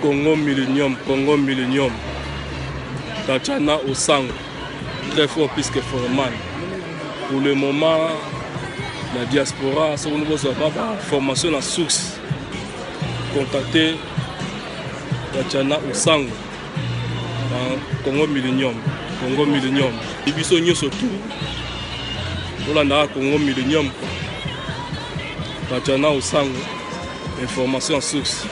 Congo Millennium, Congo Millennium. Tatiana Osango, très fort plus que Foreman. Pour le moment, la diaspora, ce que nous avons formation la source. Contactez Tatiana Osango dans Congo Millennium. Congo Millennium. Biso nyonso tout tolandaka Congo Millennium. Tatiana Osango, information en source.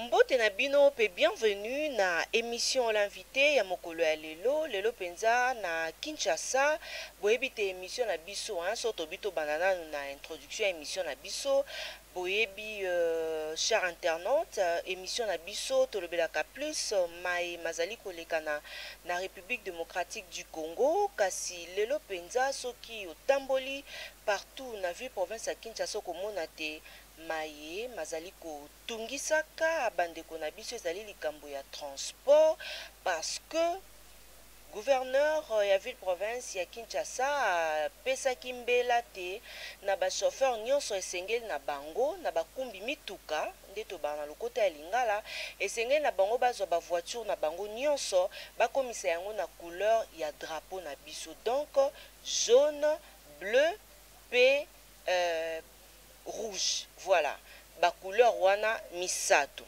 Mbote na bino pe bienvenue na emission l'invité ya mokolo ya lelo lelo penza na Kinshasa boyebi te emission na biso hein so tobi tobanda nanu na introduction ya emission na biso boyebi euh, cher internaute euh, emission na biso tolobelaka plus euh, maye mazali kolekana na République démocratique du Congo kasi lelo penza soki otamboli partout na ville province ya Kinshasa okomona te maye mazali kotungisaka bandeko na biso ezali likambo ya transport parce que gouverneur ya ville province ya Kinshasa apesaki mbela te na ba chauffeur nyonso esengeli na bango na bakumbi mituka nde tobaka na lokota ya lingala esengeli na bango bazwa ba voiture na bango nyonso bakomisa yango na couleur ya drapeau na biso donc jaune bleu pe euh, rouge voilà ba couleur wana misato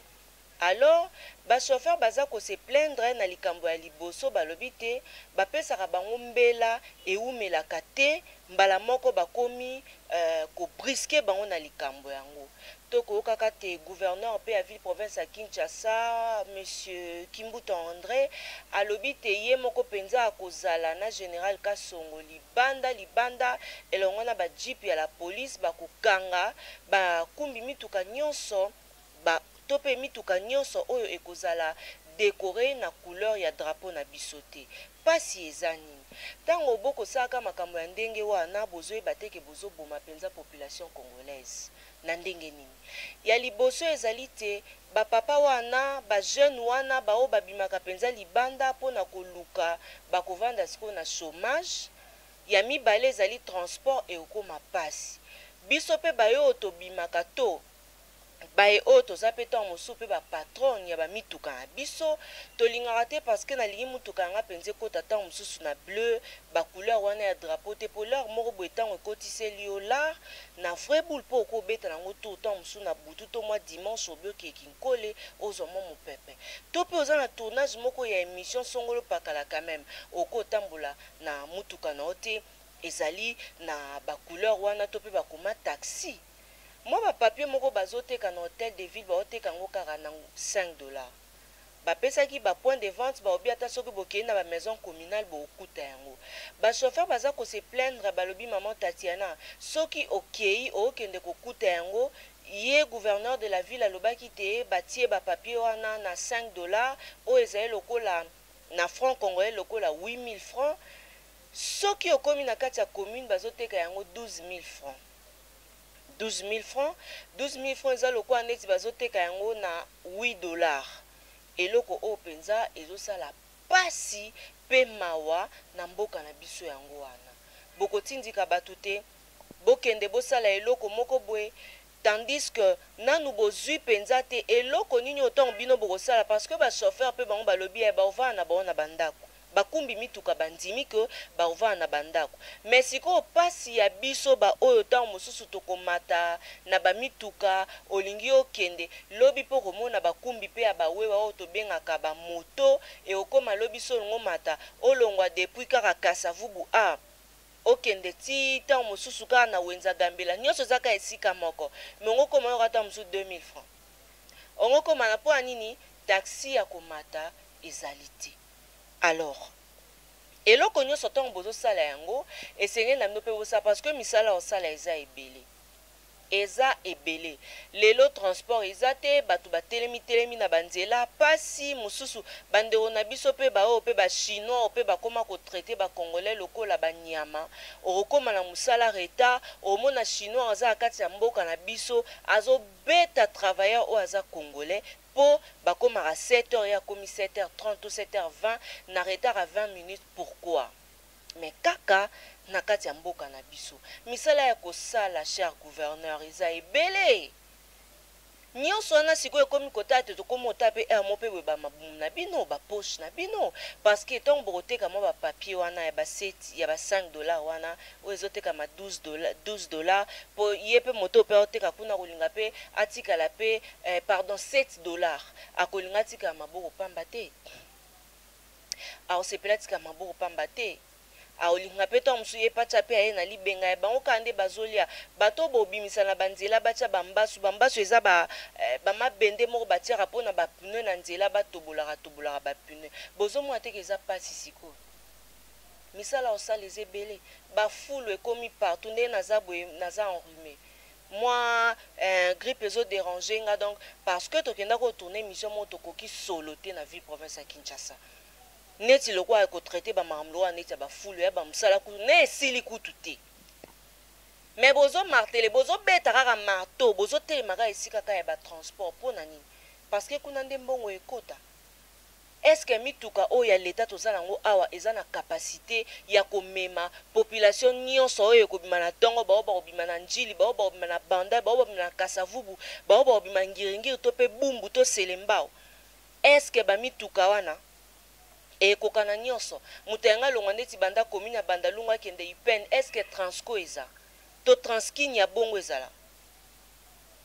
alors ba chauffeur baza ko se plaindre na likambo ya liboso balobi te bapesaka bango mbela ewumelaka te mbala moko bakomi euh, ko brusquer bango na likambo yango tokoyokaka te gouverneur pe ya ville province ya Kinshasa monsieur Kimbuta Andre alobi te ye moko penza akozala na general Kasongo libanda libanda elongo na ba jeep ya la police bakokanga bakumbi mituka nyonso ba to pe mituka nyonso oyo ekozala decore na couleur ya drapeau na biso te. Pasi eza nini? Tango bo kosalaka makambo ya ndenge wana bozoyeba te ke bozoboma penza population congolaise na ndenge nini? Ya liboso ezali te ba papa wana ba jeunes wana ba oyo babimaka penza libanda pona koluka bakovanda sikoyo na chomage. Ya mibale ezali transport ekokoma pasi. Biso pe baye oyo tobimaka to baye oyo toza pe tango mosusu pe ba patronne ya ba mituka na biso tolingaka te parce que nalingi mutuka na nga penza ekota tango mosusu na bleu ba couleur wana ya drapeau te po l'heure moko boye tango ekotiseli yo lar na vrai boule po oko beta nango tour tango mosusu na butu to mwa dimanche obi okeke kinkole ozwa mwa mopepe to pe oza na tournage moko ya emission songolo pakala quand meme oko otambola na mutuka na yo te ezali na ba couleur wana to pe bakoma taxi. Mwa ba papier moko bazo teka na hotel de ville bao teka yango kaka na 5 dollars. Ba pesaki ba point de vente balobi ata soki bokeyi na ba maison communale bokokuta yango. Ba chauffeur baza ko se plaindre balobi maman Tatiana soki okeyi okende kokuta yango ye gouverneur de la ville alobaki te batie ba papier wana na 5 dollars oyo ezali lokola na franc congolais lokola 8000 francs soki okomi na kati ya commune bazoteka yango 12 000 francs. 12 000 francs, 12 000 francs eza lokola neti bazoteka yango na 8 dollars. Eloko oyo mpenza ezosala pasi pe mawa na mboka na biso yango wana bokotindika bato te bokende bosala eloko moko boye tandis que nanu bozwi mpenza te eloko nini oyo ntango bino bokosala parce que ba chauffeur mpe bango balobi ya baovanda na bango na bandako bakumbi mituka bandimi ke baovanda na bandako mais sikoyo mpasi ya biso baoyo ntango mosusu tokomata na bamituka olingi okende lobi mpo komona bakumbi mpe ya bawewa oyo tobengaka bamoto ekokóma lobi so olingo mata olongwa depuis kaka Kasavubu a okende ti ntango mosusu kaka na wenza Gambela nyonso eza kaka esika moko me ongo koma yoka ntango mosusu 2000 francs ongo koma na mpo ya nini taxi ya komata ezali te. Alors. Eloko nyonso ntango bozosala yango, esengeli na bino mpe bosala, parce que misala osala eza ebele, eza ebele. Lelo transport eza te, bato batelemi telemi na banzela. Pasi mosusu, bandeko na biso mpe baoyo mpe Bachinois mpe bakóma kotraiter Bacongolais lokola banyama. Okokóma na mosala retard, omona Chinois aza na kati ya mboka na biso, azobeta travailleur oyo aza Congolais, mpo bakomaka 7 heures, ye akomi 7 heures 30 to 7 heures 20, na retard ya 20 minutes. Pourquoi? Mais kaka na kati ya mboka na biso, misala ya kosala, cher gouverneur, eza ebele. Nyonso wana sikoyo ekomi kotala te, tokomi ota mpe aire mo mpe boye, bamabumu na bino, bapoche na bino, parce que ntango bokoteka mwa bapapier wana ya ba7, ya ba 5 $ wana oyo ezotekama 12 $, 12 $, mpo ye mpe moto mpe aoteka kuna akolinga mpe atikala mpe pardon, 7 $, akolinga atikala maboko pamba te, akosepela atikala maboko pamba te. Aolinga mpe ntango mosusu ye patya mpe aye na libenga ya bango kaka nde bazolia. Bato bobimisa na banzela, batya bambasu. Bambasu eza bamabende moko batiaka mpona bapneu na nzela, batobolaka tobolaka bapneu. Bozomona teke eza mpasi. Sikoyo misala osala eza ebele, bafulu ekomi partout. Ndenge naza boye, naza enrhumé, moi grippe ezodéranger nga. Donc parce que tokenda kotourner émission moko, tokoki solo te na ville province ya Kinshasa, neti lokola kotraiter bamakambo lokola neti ya bafulu ya bamosala kutu na esili kutu te. Mais bozomarteler, bozobeta kaka marteau, bozotelema kaka esika kaka ya batransport. Mpo na nini? Parce que kuna nde mbongo ekota. Est-ce mituka oyo ya leta toza nango awa eza na capacité ya komema population nyonso oyo ekobima na ntongo? Bao bakobima na Njili, bao bakobima na Banda, bao bakobima na Kasavubu, bao bakobima Ngiringiri to mpe Bumbu to Selembao, est-ce bamituka wana ekoka na nyonso? Moto yanga alongwa ndeti banda commune ya Bandalungu akende UPN, est-ce Transco eza to Transkin ya bongo ezala?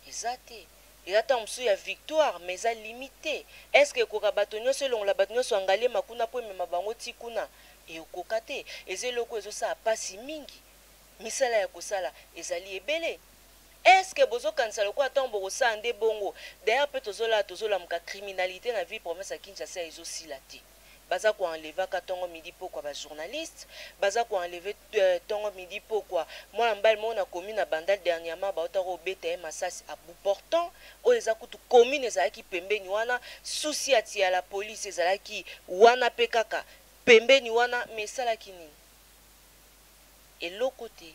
Eza te. Eza ntango mosusu ya Victoire, mais eza limité. Est-ce ekoka bato nyonso, elongola bato nyonso ya Ngaliema kuna mpo emema bango ti kuna? Ekoka te. Eza eloko ezosala mpasi mingi. Misala ya kosala ezali ebele. Est-ce bozokanisa lokola ntango bokosala nde bongo? D'ailleurs mpe tozolala, tozolamuka, criminalité na ville province ya Kinshasa ezosila te. Baza koenlevaka ntongo, midi, pokwa bajournaliste, baza koenlever ntongo, midi, pokwa. Mwana mobali moko na commune na Bandal dernièrement, bautaka kobeta ye masasi à bout portant. Oyo eza kutu commune ezalaki pembeni wana, susi ya tia la police ezalaki wana mpe kaka pembeni wana, mais esalaki nini? Eloko te.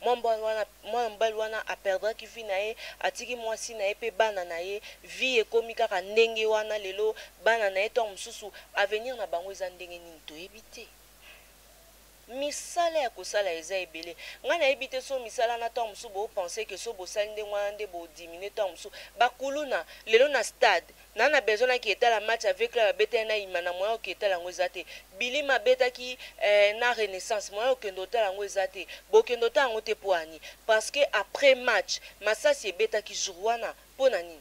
Mwana mobali wana aperdraki vie na ye, atiki mwasi na ye mpe bana na ye. Vie ekomi kaka ndenge wana lelo. Bana na ye, ntango mosusu avenir na bango eza ndenge nini, toyebi te. Misala ya kosala eza ebele. Ngai nayebi te so misala na ntango mosusu bopenser que so bosali ndenge wana nde bodiminuer ntango mosusu bakuluna. Lelo na stade na besoin naki etala match avec la babetaki na Imana, moyen oke etala yango eza te. Bilima abetaki na Renaissance, moyen okende otala yango eza te. Bokende otala yango te mpo ani? Parce que après match, masasi ebetaki jour wana. Mpo na nini?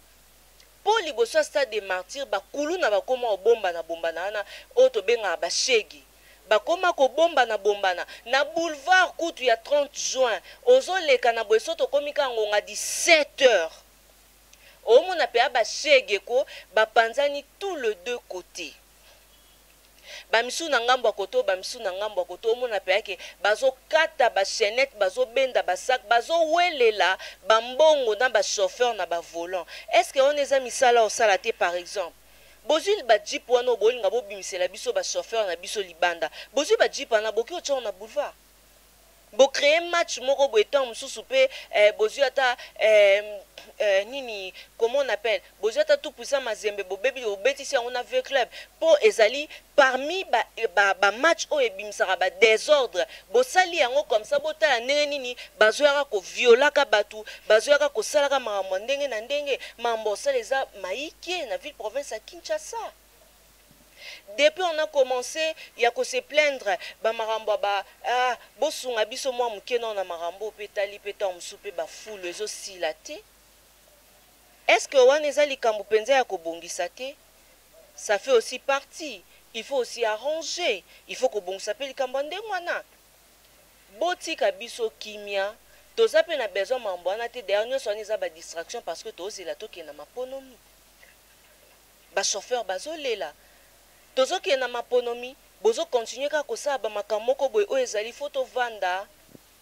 Mpo liboso ya Stade de Martyr, bakuluna bakóma kobombana bombana wana, oyo tobengaka bashegi, bakóma kobombana bombana na boulevard kutu ya 30 Juin. Ozoleka na boye, so tokómi kaka ngonga 17 heures, omona mpe ya bashege ko bapanzani tous les deux côtés, bamisusu na ngambo ya koto, bamisusu na ngambo ya koto. Omona mpe yake bazokata bachaînette, bazobenda basac, bazowelela bambongo na bachauffeur na bavolant. Est ce que wana eza misala osala te? Par exemple, bozwi bajeep wana oyo bolinga bobimisela biso bachauffeur na biso libanda, bozwi bajeep wana, boki otyango na boulevard, bocréer match moko boye. Ntango mosusu mpe bozwi ata nini, comment on appelle, bozwi ata Tout Puissant Mazembe, bobebi, bobetisi yango na V Club, mpo ezali parmi bamatch ba oyo ebimisaka badésordre. Bosali yango comme ça, botala ndenge nini bazoyaka koviolaka bato, bazoyaka kosalaka makambo ya ndenge na ndenge. Makambo osala eza maike na ville province ya Kinshasa. Depuis on a commencé ya kose plaindre bamakambo ya ba bosunga biso mwa moke nao na makambo mpe etali mpe ntango mosusu mpe bafulu ezosila te. Est ce que wana eza likambo mpenza ya kobongisa te? Ça fait aussi partie, il faut aussi arranger, il faut kobongisa mpe likambo ya ndenge wana. Botika biso kimia, toza mpe na besoin makambo wana te. D'ailleurs nyonso wana eza badistraction, parce que tozela tokende na maponomi, bachauffeur bazolela, tozokende na maponomi. Bozo continuer kaka kosala ba makambo moko boye oyo ezali faut tovanda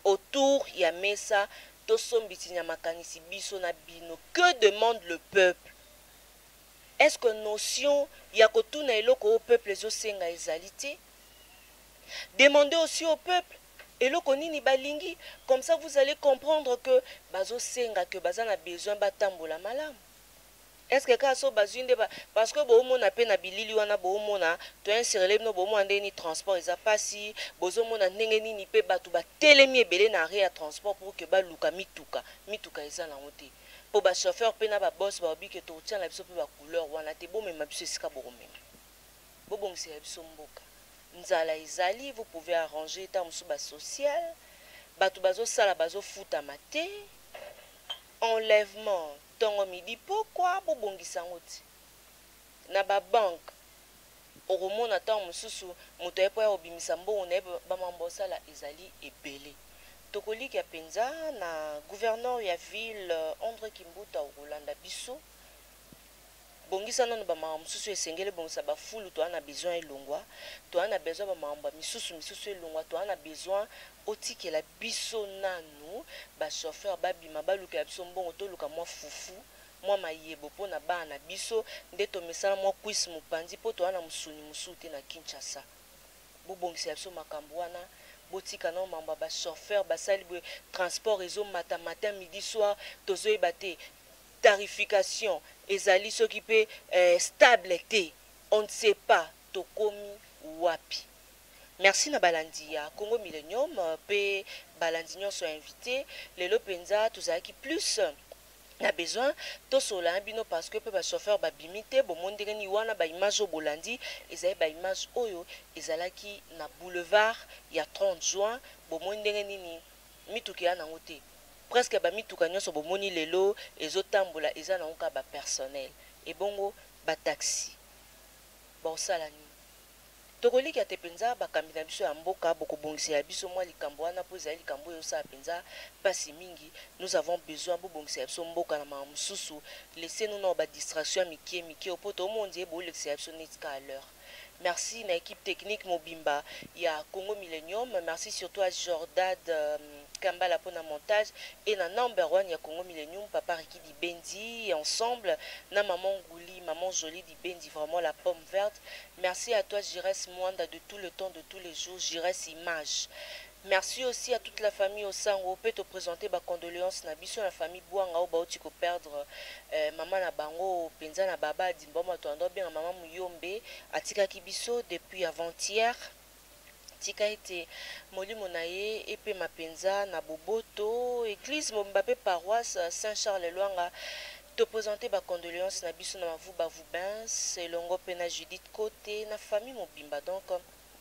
autour ya mesa, tosombitinya makanisi biso na bino. Que demande le peuple? Est-ce que notion ya kotuna eloko oyo peuple ezosenga ezali te? Demandez aussi au peuple eloko nini balingi, comme ça vous allez comprendre que bazosenga que baza na besoin batambola malamu. Est-ce que kaka so bazwi nde ba, parce que boomona mpe na bilili wana, boomona toinserele bino, boomona ndenge nini transport eza mpasi, bozomona ndenge nini mpe bato batelemi ebele na arrêt ya transport pour que baluka mituka. Mituka eza nango te, mpo bachauffeur mpe na baboss balobi ke tokotia na biso mpe bacouleur wana te. Bomema biso esika bokomema, bobongisela biso mboka. Nzala ezali, vous pouvez arranger ntango mosusu basocial, bato bazosala bazofutama te, enlèvement ntongo, midi, pokwa. Bobongisa yango ti na babanke. Okomona ntango mosusu moto aye mpo ya kobimisa mbongo na ye, bamambo osala ezali ebele. Tokolikia mpenza na gouverneur ya ville André Kimbuta, okolanda biso. Bongisa nano bamakambo mosusu esengeli bongisa. Bafulu toza na besoin elongwa, toza na besoin bamakambo ya misusu misusu elongwa, toza na besoin otikela biso nanu bachauffeur babima, balukela biso mbongo, toluka mwa fufu, mwa mayebo mpona bana na biso nde tomesana, mwa kwisi mopanzi, mpo toza na mosuni mosusu te na Kinshasa. Bobongisela biso makambo wana, botika nao mambo ya bachauffeur basali boye. Transport ezomata matin, midi, soir, tozoyeba te tarification ezali soki mpe stable te, on ne sait pas tokomi wapi. Merci na balandi ya Congo Millennium mpe balandi nyonso ya invité. Lelo mpenza tozalaki plus na besoin tosolola na bino, parce que mpe bachauffeur babimi te. Bomoni ndenge nini wana baimage oyo bolandi ezali baimage oyo ezalaki na boulevard ya 30 juin. Bomoni ndenge nini mituka eya nango te. Presque bamituka nyonso bomoni lelo ezotambola eza nango kaka bapersonnel. Ebongo bataxi baosala nini? Tokolikia te mpenza bakambi na biso ya mboka bokobongisela biso mwa likambo wana, mpo ezali likambo oyo osala mpenza mpasi mingi. Nous avons besoin bobongisela biso mboka na makambo mosusu. Laissez-nous na badistraction ya mike mike, mpo tomondi ye bolekisela biso neti ka à l'heure. Merci na équipe technique mobimba ya Congo Millennium. Merci surtout à Jordad Kambala pour na montage et na number one ya Congo Millennium, papa Ricky Dibendi, ensemble na maman Gouli, maman Jolie Dibendi, vraiment la pomme verte. Merci à toi Jires Mwanda de tout le temps, de tous les jours, Jires Image. Merci aussi à toute la famille Osango. Peut te présenter ba condoléances na biso na famille Bwanga oyo bauti ko perdre maman na bango penza na baba Dimboma, to ando bien maman Muyombe atikaki biso depuis avant-hier. Tika ete molimo na ye epema mpenza na boboto. Église mobimba mpe paroisse Saint Charles Lwanga toprésente bacondoléance na biso na Mavuba Vubins elongo mpe na Judith Kote na famille mobimba. Donc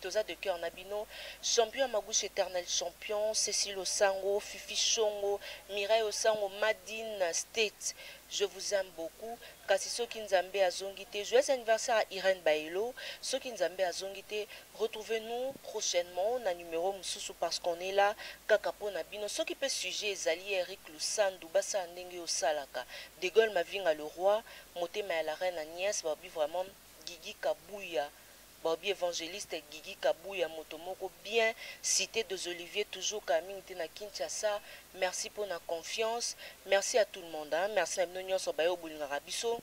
toza de cœur na bino. Champion ya Magouche, éternel champion, Cécile Osango, Fifi Shongo, Mireille Osango, Madine State, je vous aime beaucoup. Kasi soki Nzambe azongi te, joyeux anniversaire à Irène Baelo. Soki Nzambe azongi te, retrouvez-nous prochainement na numéro mosusu, parce qu'on est là kaka mpona bino. Soki mpe sujet ezali, Eric Lusandu, basala ndenge osalaka. De Gaulle Mavinga, le roi, motema ya la reine Agnès, babi vraiment Gigi Kabuya, babi évangéliste Gigi Kabuya, moto moko bien, cité des Oliviers, toujours kaka mingi te na Kinshasa. Merci pour la confiance, merci à tout le monde, hein? Merci na bino nyonso bayo bolingaka biso.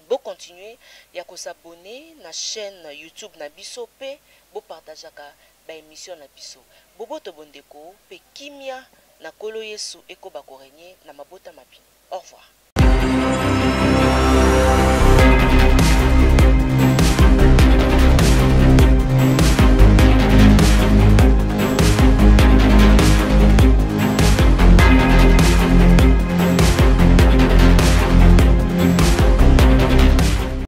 Bocontinue ya kos'abonner na chaîne YouTube na biso mpe bopartageaka baémission na biso. Boboto, bondeko mpe kimia na Nkolo Yesu ekoba korégner na mabota ma bino. Au revoir.